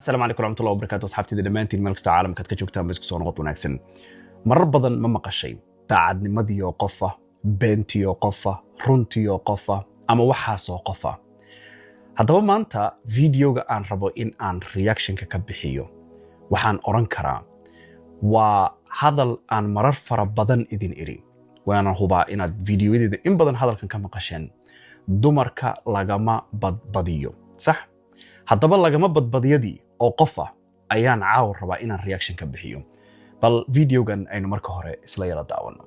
Asalaamu calaykum waraxmatullahi wabarakaatu. Asxaabtayda dhammaantiin, meel kastoo caalamkaad ka joogtaan ba, isku soo noqod wanaagsan. Marar badan ma maqashay daacadnimadiioo qofa, beentiyo qofa, runtiyo qofa, ama waxaasoo qofa? Haddaba maanta videoga aan rabo in aan reactionka ka bixiyo, waxaan odhan karaa waa hadal aan marar fara badan idin iri, waana hubaa inaad videoyadeeda in badan hadalkan ka maqasheen: dumarka lagama badbadiyo. Sax? Haddaba lagama badbadiyadii oo qof ah ayaan caawa rabaa inaan reaction ka bixiyo. Bal videogan aynu marka hore isla yara daawano.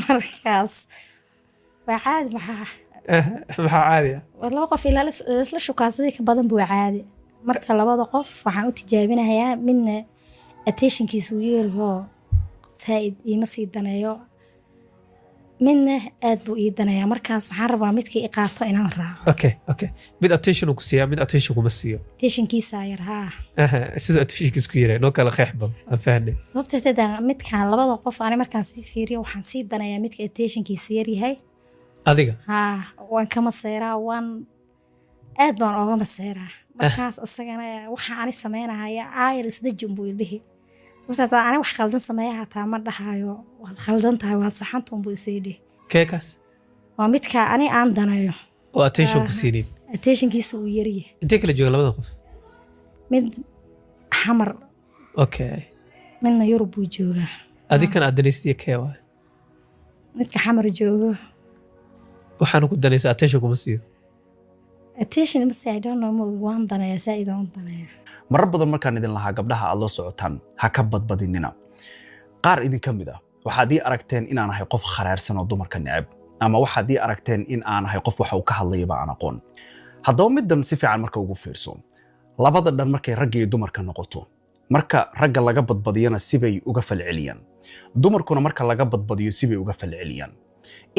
Markaas waa caadi, maxaa? Maxaa caadi ah? Waa laba qof ilaa laisla shukaansaday ka badan buu caadi. Marka labada qof waxaan u tijaabinayaa, midna attentionkiisa uu yeerihoo saa'id iima sii daneeyo, midna aad buu ii daneeyaa. Markaas waxaan rabaa midkii i qaato inaan raaco. Okay, mid attention uu ku siiyaa, mid attention kuma siiyo. Attentionkiisa yar, haa. Aha, siduu attentionkiis ku yaray noo kala qeex bal aan fahnay. Sababta tada midkaan labada qof ani markaan sii fiiriyo, waxaan sii daneeyaa midka attentionkiisa yaryahay. Adiga? Haa, waan ka maseeraa, waan aad baan ooga maseeraa. Markaas isagana waxa ani sameynahaya aayar isdeji unbuu idhihi. Sababta taa ani wax khaldan sameeya hataa ma dhahayo waad khaldan tahay, waad saxanta unbuu isii dhihi. Kee kaas? Waa midka ani aan daneeyo. Oo attention ku siinin. Attentionkiisa uu yaryahay. Intee kala jooga labada qof? Mid Xamar, midna Yurub buu joogaa. Adikan aad danaystiya kee waay? Midka Xamar joogo. Waxaanu ku danaysa attention kuma siiyo. Attention mase, I don't know, ma ogi. Waan daneeyaa, saa'id waan u daneeyaa. Marar badan markaan idin lahaa gabdhaha aad la socotaan ha ka badbadinina, qaar idinka mid ah waxaad ii aragteen inaan ahay qof kharaarsan oo dumarka neceb, ama waxaad ii aragteen in aan ahay qof waxa uu ka hadlayaba aan aqoon. Haddaba middan si fiican marka ugu fiirso: labada dhan markay ragga iyo dumarka noqoto, marka ragga laga badbadiyana sibay uga falceliyaan, dumarkuna marka laga badbadiyo sibay uga falceliyaan.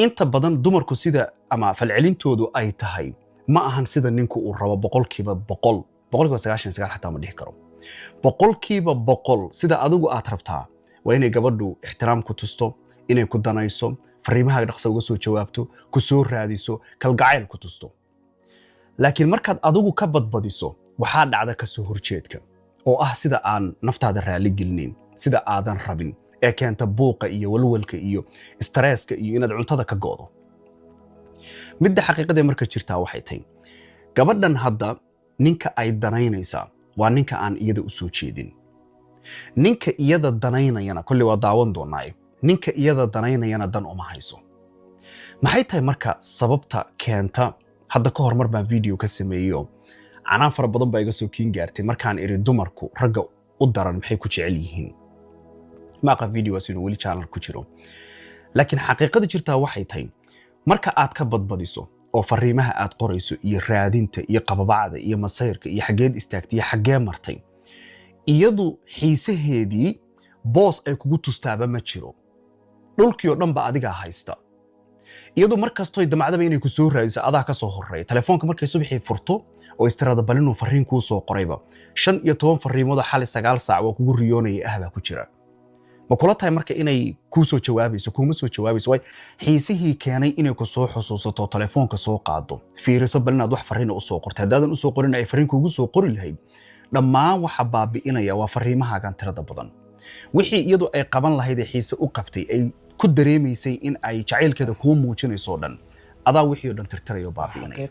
Inta badan dumarku sida ama falcelintoodu ay tahay ma ahan sida ninku uu rabo 100%, 99% xataa ma dhihi karo. 100% sida adigu aad rabtaa waa inay gabadhu ixtiraam ku tusto, inay ku danayso, fariimahaaga dhaqsa uga soo jawaabto, ku soo raadiso, kalgacayl ku tusto. Laakiin markaad adigu ka badbadiso, waxaa dhacda ka soo horjeedka oo ah sida aan naftaada raali gelinayn, sida aadan rabin ee keenta buuqa iyo walwalka iyo stresska iyo inaad cuntada ka go'do. Midda xaqiiqadee marka jirtaa waxay tahay, gabadhan hadda ninka ay danaynaysaa waa ninka aan iyada u soo jeedin. Ninka iyada danaynayana kolley waa daawan doonaaye, ninka iyada danaynayana dan uma hayso. Maxay tahay marka sababta keenta? Hadda ka hor mar baan video ka sameeyeyo, canaan fara badan baa iga soo kiin gaartay markaan iri dumarku ragga u daran maxay ku jecel yihiin. Ma aqaan videogaas inuu weli channel ku jiro, laakiin xaqiiqada jirtaa waxay tahay, marka aad ka badbadiso oo fariimaha aad qorayso iyo raadinta iyo qababacda iyo masayrka iyo xaggeed istaagtay iyo xaggee martay, iyadu xiisaheedii boos ay kugu tustaaba ma jiro. Dhulkii oo dhan ba adigaa haysta. Iyadu mar kastoy damacdaba inay ku soo raadiso, adaa ka soo horeeya telefoonka. Markay subaxii furto oo istiraada balinuu fariin kuu soo qorayba, 15 fariimoodoo xali 9 saac waa kugu riyoonaya ah baa ku jira. Ma kula tahay marka inay kuu soo jawaabayso? Kuuma soo jawaabayso. Waay xiisihii keenay inay ku soo xusuusato, telefoonka soo qaado, fiiriso bal inaad wax fariina usoo qortay. Haddaadan usoo qorin, ay fariin kuugu soo qori lahayd. Dhammaan waxa baabi'inaya waa fariimahaagan tirada badan. Wixii iyadu ay qaban lahayd ee xiise u qabtay, ay ku dareemaysay in ay jacaylkeeda kuu muujinayso o dhan, adaa wixii o dhan tirtiraya oo baabi'inaya.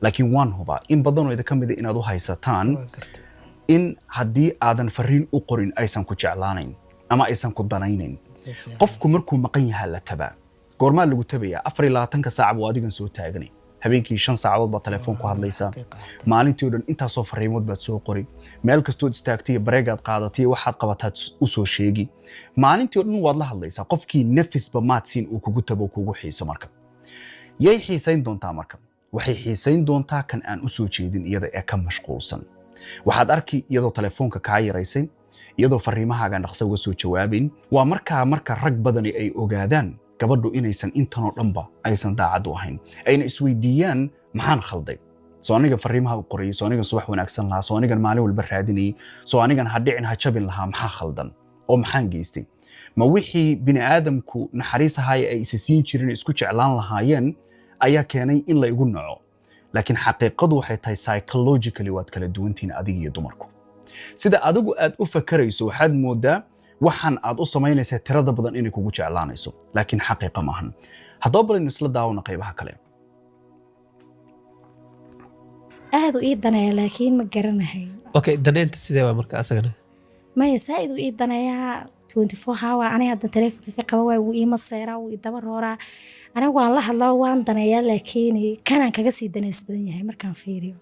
Laakiin waan hubaa in badanoo idin ka mida inaad u haysataan Waan gartay. in haddii aadan fariin u qorin aysan ku jeclaanayn ama aysan ku danaynayn. Si fiican. Qofku markuu maqan yahaa la tabaa. Goormaa lagu tabayaa? 24-ka saac buu adigan soo taaganay. Habeenkii 5 saacadood baad telefoon ku hadlaysaa. Xaqiiqa ah. Maalintii oo dhan intaasoo fariimood baad soo qori. Meel kastood istaagtay iyo bareegaad qaadatay iyo waxaad qabataad u soo sheegi. Maalintii oo dhan waad la hadlaysaa qofkii. Nafisba maad siin uu kugu tabo, kugu xiiso. Marka yay xiisayn doontaa? Marka waxay xiisayn doontaa kan aan u soo jeedin iyada ee ka mashquulsan. Waxaad arki iyadoo telefoonka kaa yaraysay, iyadoo fariimahaagaan dhaqso uga soo jawaabayn. Waa markaa marka rag badani ay ogaadaan gabadhu inaysan intanoo dhanba aysan daacad u ahayn, ayna isweydiiyaan: maxaan khalday? Soo aniga fariimaha u qorayay? Soo anigan subax wanaagsan lahaa? Soo anigan maalin walba raadinayay? Soo anigan ha dhicin ha jabin lahaa? Maxaa khaldan oo maxaan geystay? Ma wixii bini aadamku naxariis ahaay ay isa siin jireen, isku jeclaan lahaayeen ayaa keenay in la igu naco? Laakiin xaqiiqadu waxay tahay, psychologically waad kala duwantihiin adiga iyo dumarku. Sida adigu aad u fakarayso, waxaad moodaa waxaan aad u samaynaysaa tirada badan inay kugu jeclaanayso, laakiin xaqiiqa maahan. Haddaba balaynu isla daawano qaybaha kale. Aad u ii daneeya, laakiin ma garanahay. Okay, daneynta sidee waa marka asagana? Maya, saa-id uu ii daneeyaa, 24 hour. Aniga hadda taleefonka ka qaba waay, wuu iima seeraa, wuu idaba rooraa. Aniga waan la hadlaa, waan daneeyaa, laakiin kanaan kaga sii daneys badan yahay markaan fiiriyo.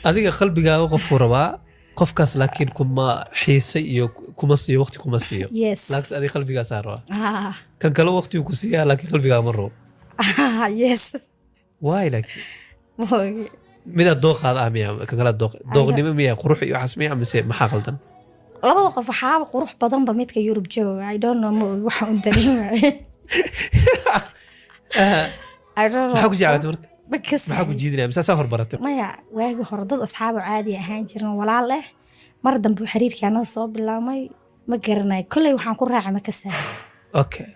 Adiga qalbigaaga qofuu rabaa qofkaas, laakiin kuma xiise iyo kuma siiyo, waqti kuma siiyo. Yes. Laakiin adiga qalbigaasaa rabaa. Ah. Kan kale waqtigu ku siiyaa, laakiin qalbigaaga ma rabo. Ah, yes. Waay, laakiin Moogi. midaad dooqaada ah miya? Kan kale dooq dooqnimo miya, qurux iyo waxaas miya, mise maxaa qaldan? Labada qof waxaaba qurux badanba midka Yurub jooga. I don't know, ma ogi waxa un dareemaya. I don't know. Maxaa ku jeclaatay marka? Ma kasay. Maxaa ku jiidinaya, mise asaa horbaratay? Maya, waagi hore dad asxaabo caadi ahaan jiran, walaal eh. Mar dambe uu xiriirkii anada soo bilaabmay. Ma garanayo, kolley waxaan ku raacay ma kasahay. Okay.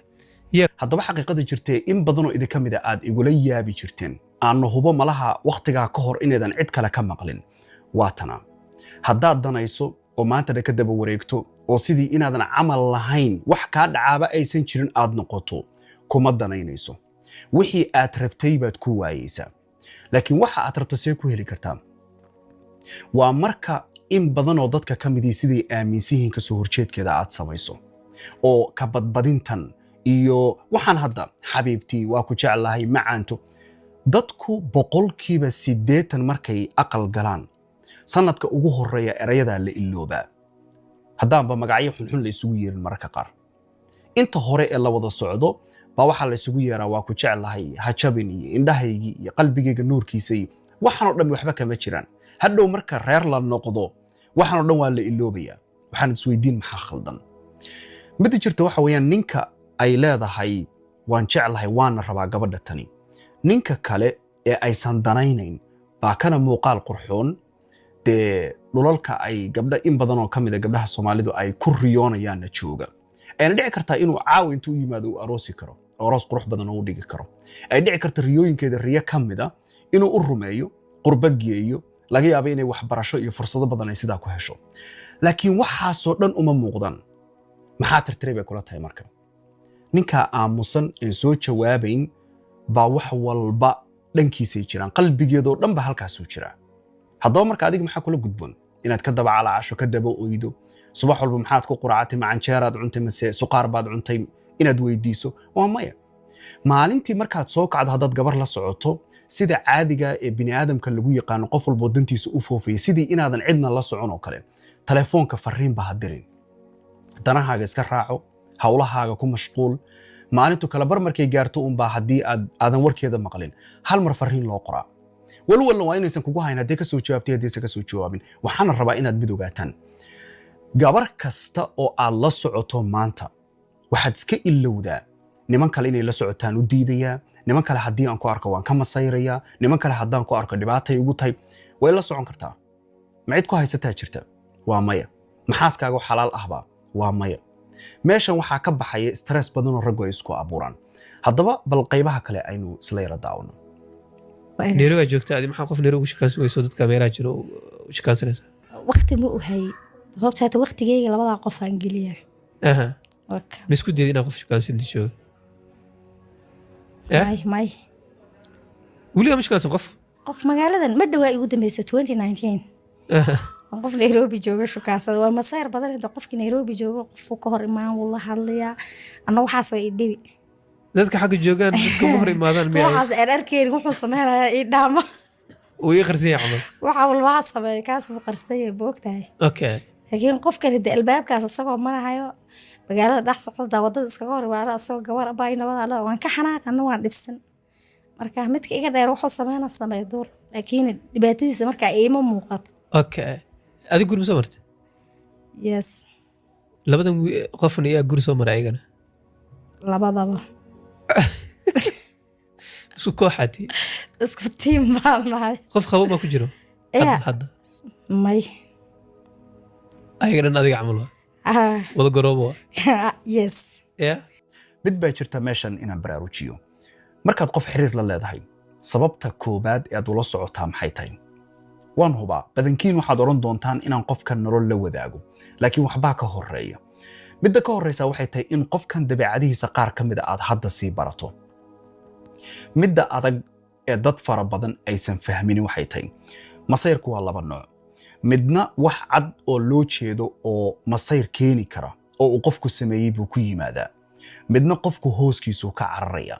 Haddaba xaqiiqada jirtee in badanoo idinka mida aad igula yaabi jirteen, aanna hubo malaha wakhtigaa ka hor inaydan cid kale ka maqlin, waa tana: haddaad danayso oo maantana ka daba wareegto oo sidii inaadan camal lahayn, wax kaa dhacaaba aysan jirin aad noqoto, kuma danaynayso. Wixii aad rabtay baad ku waayeysaa. Laakiin waxa aad rabto see ku heli kartaa? Waa marka in badanoo dadka ka midii siday aaminsan yihiin kasoo horjeedkeeda aad samayso, oo ka badbadintan iyo waxaan hadda "xabiibtii, waa ku jeclahay, macaanto". Dadku 80% markay aqal galaan, sanadka ugu horeeya erayadaa la iloobaa, haddaanba magacyo xunxun la isugu yeerin. Mararka qaar inta hore ee la wada socdo baa waxaa la isugu yeeraa "waa ku jeclahay", "hajabin" iyo "indhahaygii" iyo "qalbigayga nuurkiisa" iyo waxaan oo dhan waxba kama jiraan. Hadhow marka reer la noqdo, waxaan oo dhan waa la iloobayaa. Waxaan isweydiin, maxaa khaldan? Midda jirta waxa weeyaan, ninka ay leedahay "waan jeclahay, waana rabaa gabadha tani", ninka kale ee aysan danaynayn baa kana muuqaal qurxoon, dee dhulalka ay gabdha in badan oo ka mid a gabdhaha Soomaalidu ay ku riyoonayaanna jooga, ayna dhici kartaa inuu caawa intuu u yimaado uu aroosi karo, aroos qurux badan oo u dhigi karo. Ay dhici karta riyooyinkeeda riyo ka mida inuu u rumeeyo, qurbo geeyo, laga yaabo inay waxbarasho iyo fursado badan ay sidaa ku hesho. Laakiin waxaasoo dhan uma muuqdaan. Maxaa tirtiray bay kula tahay? Marka ninkaa aamusan een soo jawaabayn baa wax walba dhankiisay jiraan, qalbigeedoo dhan ba halkaasuu jiraa. Haddaba marka adiga maxaa kula gudboon? Inaad ka daba calaacasho, ka daba oydo subax walba, "Maxaad ku quraacatay? Ma canjeeraad cuntay mase suqaar baad cuntay?" inaad weydiiso? Waa maya. Maalintii markaad soo kacdo, haddaad gabar la socoto, sida caadiga ee bini aadamka lagu yaqaano, qof walboo dantiisa u foofaya, sidii inaadan cidna la socon oo kale, telefoonka fariinba ha dirin. Danahaaga iska raaco, howlahaaga ku mashquul. Maalintu kale bar markay gaarto unbaa, haddii aad aadan warkeeda maqlin, hal mar fariin loo qoraa. Walwalna waa inaysan kugu hayn haddii ka soo jawaabtay, haddaysan ka soo jawaabin. Waxaana rabaa inaad mid ogaataan: gabar kasta oo aad la socoto maanta, waxaad iska ilowdaa niman kale inay la socotaan u diidayaa, niman kale haddii aan ku arko waan ka masayrayaa, niman kale haddaan ku arko dhibaatay ugu tahay. Way la socon kartaa. Ma cid ku haysataa jirta? Waa maya. Maxaaskaaga xalaal ahbaa? Waa maya. Meeshan waxaa ka baxaya stress badan oo raggu ay isku abuuraan. Haddaba bal qaybaha kale aynu isla yara daawano. Nairobi aa joogta adi, maxaa qof Nairobi ugu shakaansan weyso, dadka meelaha jiro u shakaansanaysa? Waqti ma u hayay, sababta hata waqtigeyga labadaa qof aan geliya. Waa ka. Ma isku dayda inaad qof shukaansan inta jooga? Eh? May, may. Weligaa ma shukaansan qof? Qof magaaladan ma dhawaa igu dambeysa, 2019. Qof Nairobi jooga shukaansada waa masayr badan. Inta qofkii Nairobi jooga qofku ka hor imaan, wuu la hadlayaa, anna waxaas waa i dhibi. Dadka xagga joogaan dadka ma hor imaadaan miya? Waxaas aan arkeynin wuxuu sameynayaa ii dhaama. Uu ii qarsan yahay camal. Waxa walbaa sameeya, kaas buu qarsanya, boogtahay. Laakiin qofkan hade albaabkaas isagoo marahayo, magaalada dhex socda, wadada iskaga hor imaado asagoo gabar abaa nabada alla, waan ka xanaaqana, waan dhibsan. Marka midka iga dheer wuxuu sameyna sameeya duur, laakiin dhibaatadiisa markaa iima muuqato. Okay, adig guri ma soo martay? Yes. Labadan qofna iyaa guri soo maray ayagana? Labadaba. Isku kooxaati? Isku tiim baan nahay. Qof qabo ma ku jiro hadda? Ya. Hadda? May. Ayaga dhan adiga camal waa wada garoobo waa. Yes. Ya. Mid baa jirta meeshan inaan baraarujiyo. Markaad qof xiriir la leedahay Sababta koowaad ee aad ula socotaa maxay tahay? Waan hubaa badankiin waxaad odhan doontaan inaan qofkan nolol la wadaago, laakiin waxbaa ka horeeya. Midda ka horreysa waxay tahay in qofkan dabeecadihiisa qaar ka mida aad hadda sii barato. Midda adag ee dad fara badan aysan fahminin waxay tahay, masayrku waa laba nooc. Midna wax cad oo loo jeedo oo masayr keeni kara oo uu qofku sameeyey buu ku yimaadaa, midna qofku hooskiisuu ka cararaya.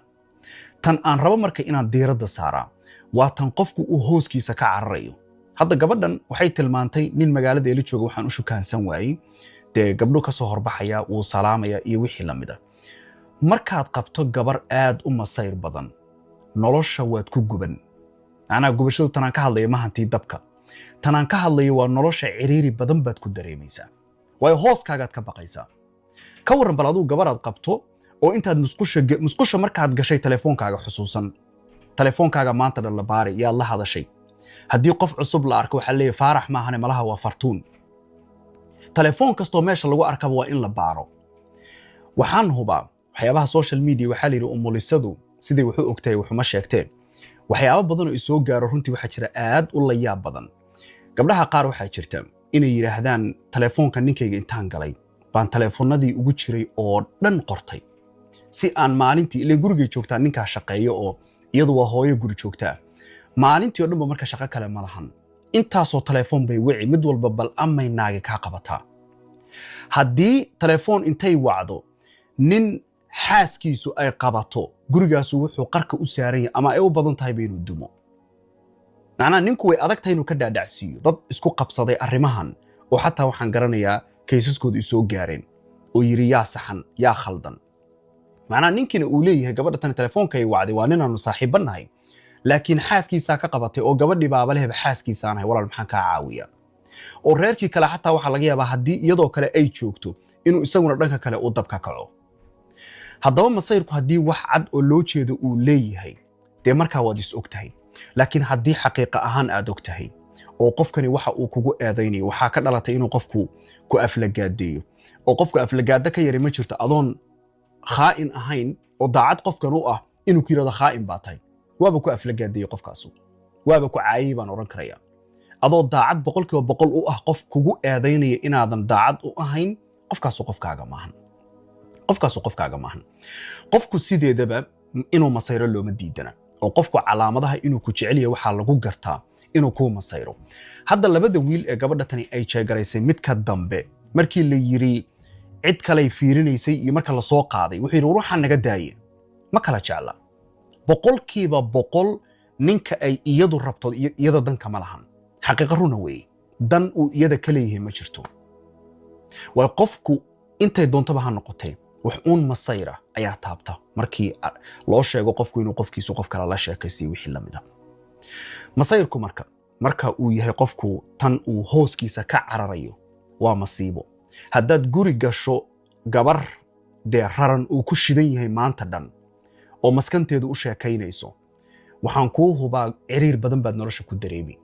Tan aan rabo marka inaan diiradda saaraa waa tan qofku uu hooskiisa ka cararayo. Hadda gabadhan waxay tilmaantay nin magaalada ila jooga waxaan u shukaansan waayey, dee gabdho ka soo horbaxaya, wuu salaamaya iyo wixii la mid a. Markaad qabto gabar aad u masayr badan, nolosha waad ku guban. Macnaha gubashadu tanaan ka hadlayo mahantii dabka, tanaan ka hadlayo waa nolosha ciriiri badan baad ku dareemaysaa, waayo hooskaagaad ka baqaysaa. Ka warran bal adigu gabaraad qabto oo intaad musqusha markaad gashay telefoonkaaga xusuusan, telefoonkaaga maanta dhan la baari, yaad la hadashay? Haddii qof cusub la arko, waxaa leeyahay, "Faarax maahane, malaha waa Fartuun." Telefoon kastoo meesha lagu arkaba waa in la baaro. Waxaan hubaa waxyaabaha social media, waxaa la yidhi umulisadu siday wax u ogtahay waxuma sheegteen. Waxyaabo badan oo isoo gaaro runtii waxaa jira aad u la yaab badan. Gabdhaha qaar waxaa jirta inay yidhaahdaan, "Telefoonka ninkayga intaan galay baan telefoonadii ugu jiray oo dhan qortay si aan maalintii ileen gurigay joogtaa, ninkaa shaqeeyo oo iyadu waa hooyo guri joogtaa maalintii oo dhanba, marka shaqo kale ma lahan, intaasoo telefoon bay wici, mid walba bal amay naagi kaa qabataa." Haddii telefoon intay wacdo nin xaaskiisu ay qabato, gurigaasu wuxuu qarka u saaran yahay ama ay u badan tahayba inuu dumo. Macnaha ninku way adag tahay inuu ka dhaadhacsiiyo. Dad isku qabsaday arrimahan oo xataa waxaan garanayaa kaysaskoodu isoo gaareen oo yidhi, "Yaa saxan, yaa khaldan?" Macnaha ninkiina uu leeyahay, "Gabadha tan telefoonka ay wacday waa ninaanu saaxiibba nahay, laakiin xaaskiisaa ka qabatay oo gabadhii baabaleheba xaaskiisaanahay, walaal maxaan kaa caawiya?" Oo reerkii kale xataa waxaa laga yaabaa haddii iyadoo kale ay joogto inuu isaguna dhanka kale uu dabka kaco. Haddaba masayrku haddii wax cad oo loo jeedo uu leeyahay, dee markaa waad is og tahay. Laakiin haddii xaqiiqa ahaan aad og tahay oo qofkani waxa uu kugu eedaynayo, waxaa ka dhalatay inuu qofku ku aflagaadeeyo, oo qofku aflagaado ka yari ma jirto, adoon khaa'in ahayn oo daacad qofkan u ah inuu ku yidhahdo, "Khaa'in baa tahay," waaba ku aflagaadeeyey qofkaasu, waaba ku caayay baan odhan karaya. Adoo daacad 100% u ah, qof kugu eedaynaya inaadan daacad u ahayn, qofkaasu qofkaaga maahan, qofkaasu qofkaaga maahan. Qofku sideedaba inuu masayro looma diidana, oo qofku calaamadaha inuu ku jecel yahay waxaa lagu gartaa inuu kuu masayro. Hadda labada wiil ee gabadha tani ay jeegaraysay, midka dambe markii la yiri cid kaley fiirinaysay iyo marka la soo qaaday, wuxuu yidhi, "War waxaan naga daaye." Ma kala jecla 100%. Ninka ay iyadu rabto iyada danka ma lahan. Xaqiiqa runa weeye, dan uu iyada ka leeyahay ma jirto. Waay qofku intay doontaba ha noqotee, wax uun masayra ayaa taabta markii loo sheego qofku inuu qofkiisu qof kale la sheekaysiyo, wixii lamid a. Masayrku marka uu yahay qofku tan uu hooskiisa ka cararayo, waa masiibo. Haddaad guri gasho gabar dee raran uu ku shidan yahay maanta dhan oo maskanteedu u sheekaynayso, waxaan kuu hubaa ciriir badan baad nolosha ku dareemi.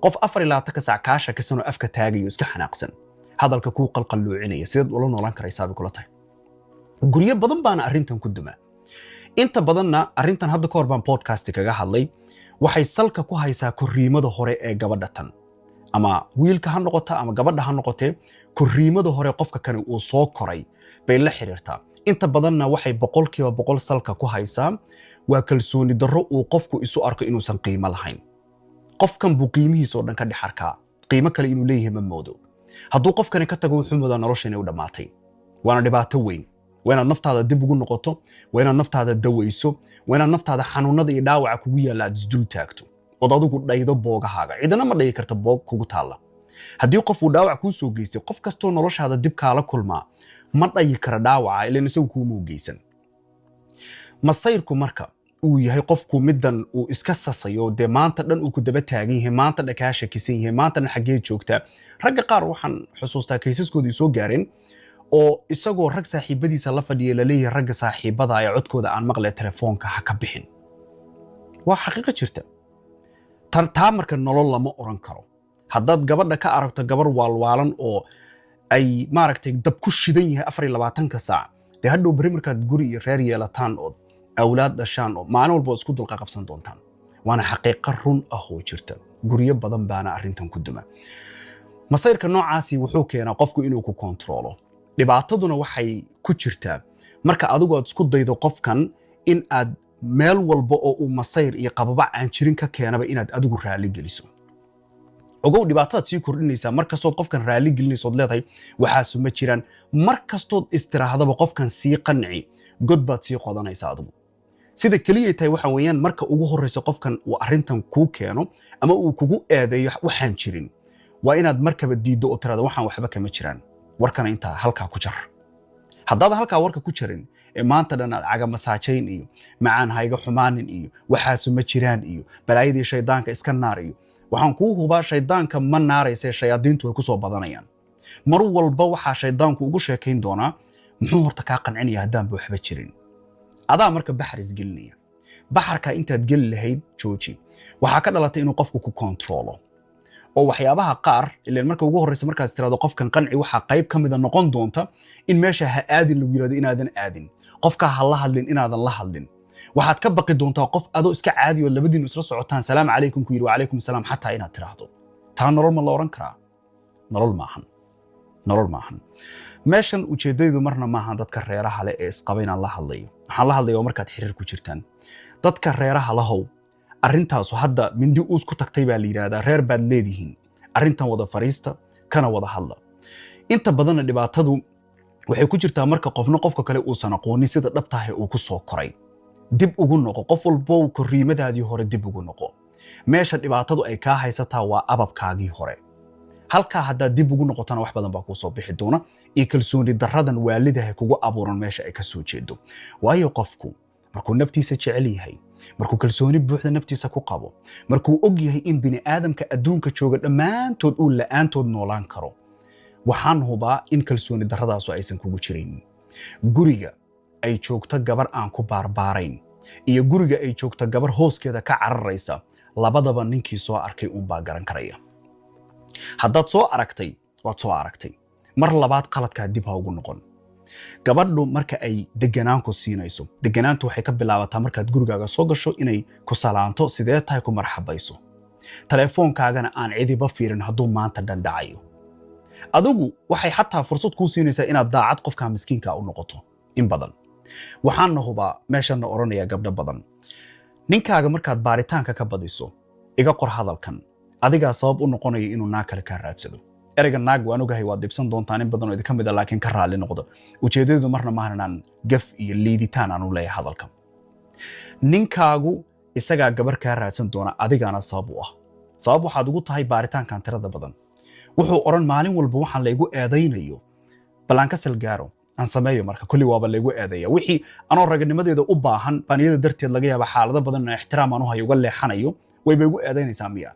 Qof 24-ka saac kaa shakisan oo afka taagayo, iska xanaaqsan, hadalka kuu qalqalluucinaya, sideed ula noolaan karaysaa bay kula tahay? Guryo badan baana arrintan ku duma. Inta badanna arrintan hadda ka hor baan podcast kaga hadlay. Waxay salka ku haysaa korriimada hore ee gabadha tan, ama wiilka ha noqota ama gabadha ha noqotee, korriimada hore qofka kani uu soo koray bay la xiriirtaa. Inta badanna waxay 100% salka ku haysaa waa kalsooni darro uu qofku isu arko inuusan qiimo lahayn. Qofkan buu qiimihiisa oo dhan ka dhex arkaa, qiimo kale inuu leeyahay ma moodo. Hadduu qofkani ka tago, wuxuu moodaa nolosha inay u dhammaatay. Waana dhibaato weyn. Waa inaad naftaada dib ugu noqoto, waa inaad naftaada dawayso, waa inaad naftaada xanuunada iyo dhaawaca kugu yaalla aad isdul taagto ood adigu dhaydo boogahaaga. Cidina ma dhayi karta boog kugu taalla. Haddii qof uu dhaawac kuu soo geystay, qof kastoo noloshaada dib kaala kulmaa ma dhayi kara dhaawaca, ilan isagu kuuma geysan. Masayrku marka uu yahay qofku middan uu iska sasayo, dee maanta dhan uu ku daba taagan yahay, maanta dhan kaa shakisan yahay, maanta dhan xaggee joogtaa. Ragga qaar waxaan xusuustaa kaysaskooda soo gaareen oo isagoo rag saaxiibadiisa la fadhiya laleeyahay, "Ragga saaxiibada ee codkooda aan maqle, telefoonka ha ka bixin." Waa xaqiiqo jirta taa. Marka nolol lama oran karo. Haddaad gabadha ka aragto gabar waalwaalan oo ay maaragtay dab ku shidan yahay 24-ka saac, dee hadhow berri markaad guri iyo reer yeelataan ood awlaad dhashaan oo maalin walba waad isku dulqa qabsan doontaan. Waana xaqiiqo run ah oo jirta. Guryo badan baana arrintan ku duma. Masayrka noocaasi wuxuu keenaa qofku inuu ku kontaroolo. Dhibaataduna waxay ku jirtaa marka adigu aad isku daydo qofkan in aad meel walba oo uu masayr iyo qababac aan jirin ka keenaba inaad adigu raalli geliso. Ogow, dhibaatadaad sii kordhinaysaa mar kastood qofkan raalli gelinaysood leedahay waxaasu ma jiraan. Mar kastood istiraahdaba qofkan sii qanci, god baad sii qodanaysaa adigu. Sida keliyay tahay waxa weeyaan, marka ugu horreysa qofkan uu arrintan kuu keeno ama uu kugu eedeeyo waxaan jirin, waa inaad markaba diiddo oo tiraada waxaan waxba kama jiraan, warkana intaa halkaa ku jar. Haddaadan halkaa warka ku jarin ee maanta dhan aad cagamasaajayn iyo macaan hayga xumaanin iyo waxaasu ma jiraan iyo balaayadii shaydaanka iska naar iyo waxaan kuu hubaa, shaydaanka ma naarayse, shayaadiintu way ku soo badanayaan. Mar walba waxaa shaydaanku ugu sheekayn doonaa, muxuu horta kaa qancinaya haddaanba waxba jirin? Adaa marka baxar isgelinaya. Baxarka intaad geli lahayd jooji. Waxaa ka dhalatay inuu qofku ku kontaroolo oo waxyaabaha qaar, ileen marka ugu horreysa markaas tirahdo qofkan qanci, waxaa qayb ka mida noqon doonta in meesha ha aadin lagu yirahdo inaadan aadin, qofkaa ha la hadlin inaadan la hadlin. Waxaad ka baqi doontaa qof adoo iska caadi oo labadiinu isla socotaan salaam calaykum ku yidhi, wacalaykum salaam xataa inaad tiraahdo. Taa nolol ma la odhan karaa? Nolol maahan, nolol maahan. Meeshan ujeeddaydu marna maahan dadka reeraha leh ee isqaba inaan la hadlayo. Waxaan la hadlaya waa markaad xiriir ku jirtaan. Dadka reeraha lahow, arrintaasu hadda mindi uus ku tagtay baa la yidhaahdaa. Reer baad leedihiin, arrintan wada fariista, kana wada hadla. Inta badanna dhibaatadu waxay ku jirtaa marka qofna qofka kale uusan aqoonin sida dhabtahay uu ku soo koray. Dib ugu noqo, qof walbow, korriimadaadii hore dib ugu noqo. Meesha dhibaatadu ay kaa haysataa waa ababkaagii hore. Halkaa haddaad dib ugu noqotona, wax badan baa kuu soo bixi doona iyo kalsooni darradan waalidaha kugu abuuran meesha ay ka soo jeedo. Waayo, qofku markuu naftiisa jecel yahay, markuu kalsooni buuxda naftiisa ku qabo, markuu og yahay in bini aadamka adduunka jooga dhammaantood uu la'aantood noolaan karo, waxaan hubaa in kalsooni darradaasu aysan kugu jirin. Guriga ay joogto gabar aan ku baarbaarayn iyo guriga ay joogto gabar hooskeeda ka cararaysa, labadaba ninkii soo arkay uunbaa garan karaya. Haddaad soo aragtay, waad soo aragtay. Mar labaad qaladkaa dib ha ugu noqon. Gabadhu marka ay deganaan ku siinayso, deganaantu waxay ka bilaabataa markaad gurigaaga soo gasho inay ku salaanto, sidee tahay, ku marxabayso, telefoonkaagana aan cidiba fiirin hadduu maanta dhan dhacayo. Adigu waxay xataa fursad kuu siinaysaa inaad daacad qofka miskiinka u noqoto. In badan waxaana hubaa, meeshanna odhanayaa, gabdho badan, ninkaaga markaad baaritaanka ka badiso, iga qor hadalkan, adigaa sabab u noqonaya inuu naag kale kaa raadsado. Ereyga naag waan ogahay waad dhibsan doontaan in badan oo idinka mid a, laakiin ka raalli noqdo. Ujeedadu marna maahan inaan gaf iyo liiditaan aan u leeyahay hadalka. Ninkaagu isagaa gabar kaa raadsan doona, adigaana sabab u ah. Sabab waxaad ugu tahay baaritaankan tirada badan. Wuxuu odhan, maalin walba waxaan laygu eedaynayo bal aan ka salgaaro, aan sameeyo. Marka kulli waaba laygu eedeeya wixii anoo raganimadeeda u baahan baan iyada darteed laga yaaba xaalado badan inaan ixtiraam aan u hayo uga leexanayo. Wayba igu eedaynaysaa miya?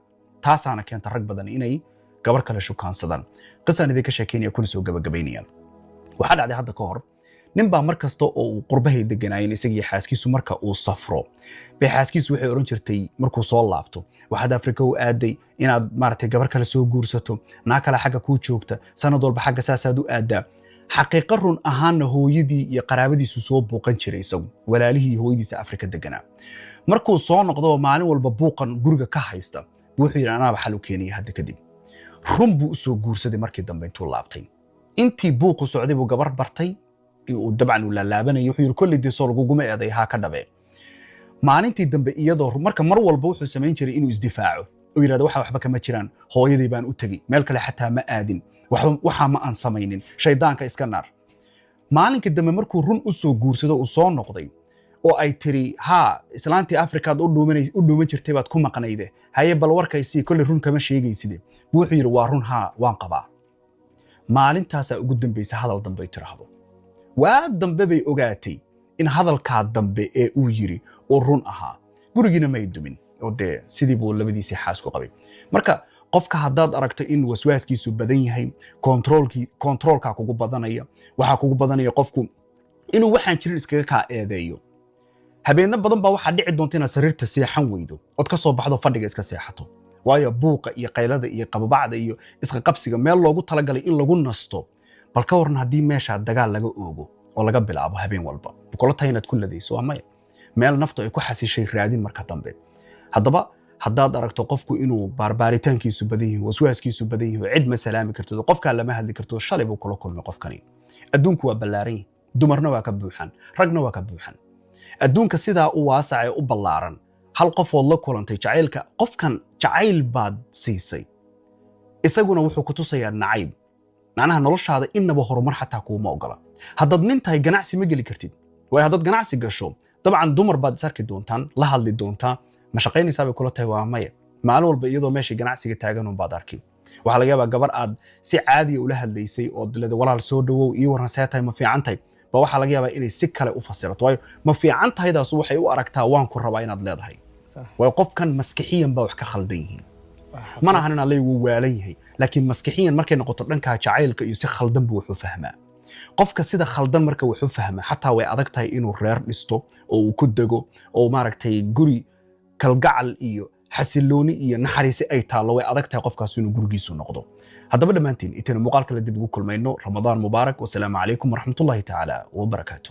Taasaana keenta rag badan inay gabar kale shukaansadaan. Qisaan idinka sheekeynaya kuna soo gabagabaynaya. Waxaa dhacday hadda ka hor, nin baa mar kasta oo uu qurbahay deganaayeen isagii xaaskiisu, marka uu safro bay xaaskiisu waxay odhan jirtay markuu soo laabto, waxaad Afrika u aaday inaad maaragtay gabar kale soo guursato, naa kale xagga kuu joogta, sanad walba xagga saasaad u aadaa. Xaqiiqo run ahaanna hooyadii iyo qaraabadiisu soo buuqan jiray isagu, walaalihii iyo hooyadiisa Afrika deganaa. Markuu soo noqdo, maalin walba buuqan guriga ka haysta, wuxuu yidhi, anaaba xal u keenaya hadda kadib. Run buu u soo guursaday. Markii dambe intuu laabtay, intii buuqu socday buu gabar bartay uu dabcan uu laalaabanayay. Wuxuu yidhi, kolley dee soo laguguma eeday, haa ka dhabe. Maalintii dambe iyadoo marka mar walba wuxuu samayn jiray inuu isdifaaco oo yidhahdo waxa waxba kama jiraan, hooyadii baan u tegey, meel kale xataa ma aadin, waxba waxaa ma aan samaynin, shaydaanka iska naar. Maalinkii dambe markuu run u soo guursado, uu soo noqday oo ay tiri, haa, islaantii Afrikaad u dhuuman jirtay baad ku maqnayde, haye bal warkaysii, kolley run kama sheegayside. Buu wuxuu yidhi, waa run, haa, waan qabaa. Maalintaasaa ugu dambaysa hadal dambe ay tiraahdo. Waa dambe bay ogaatay in hadalkaa dambe ee uu yiri uu run ahaa. Gurigiina may dumin oo dee sidii buu labadiisii xaas ku qabay. Marka qofka haddaad aragto in waswaaskiisu badan yahay, controlkii controlkaa kugu badanaya, waxaa kugu badanaya qofku inuu waxaan jirin iskaga kaa eedeeyo. Habeenno badan baa waxaa dhici doonta inaad sariirta seexan weydo ood ka soo baxdo, fadhiga iska seexato, waayo buuqa iyo qaylada iyo qababacda iyo isqaqabsiga meel loogu talagalay in lagu nasto, bal ka waran haddii meeshaa dagaal laga oogo oo laga bilaabo habeen walba? Kula tahay inaad ku ladayso? Waa maya. Meel naftu ay ku xasishay raadin. Marka dambe Haddaba haddaad aragto qofku inuu baarbaaritaankiisu badan yahay, waswaaskiisu badan yahay, cid ma salaami kartid, qofkaa lama hadli karto, shalay buu kula kulmay qofkani. Adduunku waa ballaaran yahay, dumarna waa ka buuxan, ragna waa ka buuxan. Adduunka sidaa u waasac ee u ballaaran, hal qofood la kulantay, jacaylka qofkan jacayl baad siisay, isaguna wuxuu ku tusayaa nacayb. Macnaha noloshaada innaba horumar xataa kuuma ogola. Haddaad nin tahay, ganacsi ma geli kartid, waayo haddaad ganacsi gasho, dabcan dumar baad is arki doontaan, la hadli doontaa. Ma shaqaynaysaa bay kula tahay? Waa maya. Maalin walba iyadoo meesha ganacsiga taagan un baad arki. Waxaa laga yaabaa gabar aad si caadiya ula hadlaysay ood leedahay, "Walaal, soo dhawow, ii warran, see tahay, ma fiican tahay?" Ba waxaa laga yaabaa inay si kale u fasirato, waayo "ma fiican tahaydaas" waxay u aragtaa "waan ku rabaa" inaad leedahay. Waayo qofkan maskixiyan baa wax ka khaldan yihiin. Mana ahan inaan leeyahay wuu waalan yahay, laakiin maskixiyan markay noqoto dhanka jacaylka iyo si khaldan buu wax u fahmaa. Qofka sida khaldan marka wax u fahma, xataa way adag tahay inuu reer dhisto oo uu ku dego oo maaragtay guri kalgacal iyo xasilooni iyo naxariisi ay taallo. Way adag tahay qofkaas inuu gurigiisu noqdo. Haddaba dhammaantiin, intaynu muuqaal kale dib ugu kulmayno, Ramadaan mubaarak. Wasalaamu calaykum waraxmatullaahi tacaala wabarakaatu.